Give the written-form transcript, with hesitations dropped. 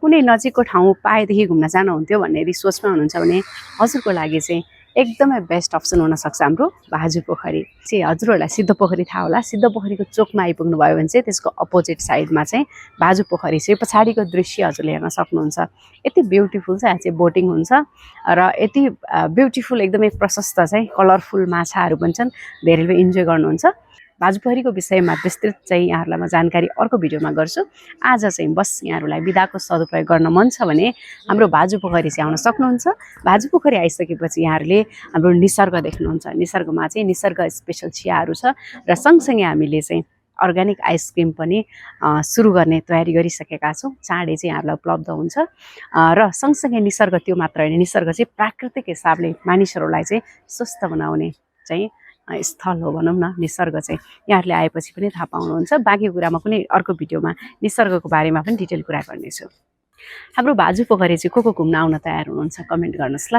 कुनै नजिकको ठाउँ पाएदेखि घुम्न जानुहुन्थ्यो भन्ने सोचमा हुनुहुन्छ भने हजुरको लागि चाहिँ एकदमै बेस्ट अप्सन हुनसक्छ हाम्रो भाजु पोखरी चाहिँ। हजुरहरूलाई सिद्धपोखरी थाहा होला, सिद्धपोखरीको चोकमा आइपुग्नु भयो भने चाहिँ त्यसको अपोजिट साइडमा चाहिँ भाजु पोखरी चाहिँ पछाडिको दृश्य हजुरले हेर्न सक्नुहुन्छ। यति ब्युटिफुल चाहिँ यहाँ चाहिँ बोटिङ हुन्छ र यति ब्युटिफुल एकदमै प्रशस्त चाहिँ कलरफुल माछाहरू पनि छन्, धेरैले इन्जोय गर्नुहुन्छ। भाजु पोखरीको विषयमा विस्तृत चाहिँ यहाँहरूलाई म जानकारी अर्को भिडियोमा गर्छु। आज चाहिँ बस यहाँहरूलाई बिदाको सदुपयोग गर्न मन छ भने हाम्रो भाजु पोखरी चाहिँ आउन सक्नुहुन्छ। भाजु पोखरी आइसकेपछि यहाँहरूले हाम्रो निसर्ग देख्नुहुन्छ। निसर्गमा चाहिँ निसर्ग स्पेसल चियाहरू छ र सँगसँगै हामीले चाहिँ अर्ग्यानिक आइसक्रिम पनि सुरु गर्ने तयारी गरिसकेका छौँ। चाँडै चाहिँ यहाँहरूलाई उपलब्ध हुन्छ र सँगसँगै निसर्ग त्यो मात्र होइन, निसर्ग चाहिँ प्राकृतिक हिसाबले मानिसहरूलाई चाहिँ स्वस्थ बनाउने चाहिँ स्थल हो भनौँ न। निसर्ग चाहिँ यहाँहरूले आएपछि पनि थाहा पाउनुहुन्छ। बाँकी कुरामा कुनै अर्को भिडियोमा निसर्गको बारेमा पनि डिटेल कुरा गर्नेछु। हाम्रो भाजु पोखरी चाहिँ को घुम्न आउन तयार हुनुहुन्छ कमेन्ट गर्नुहोस् ल।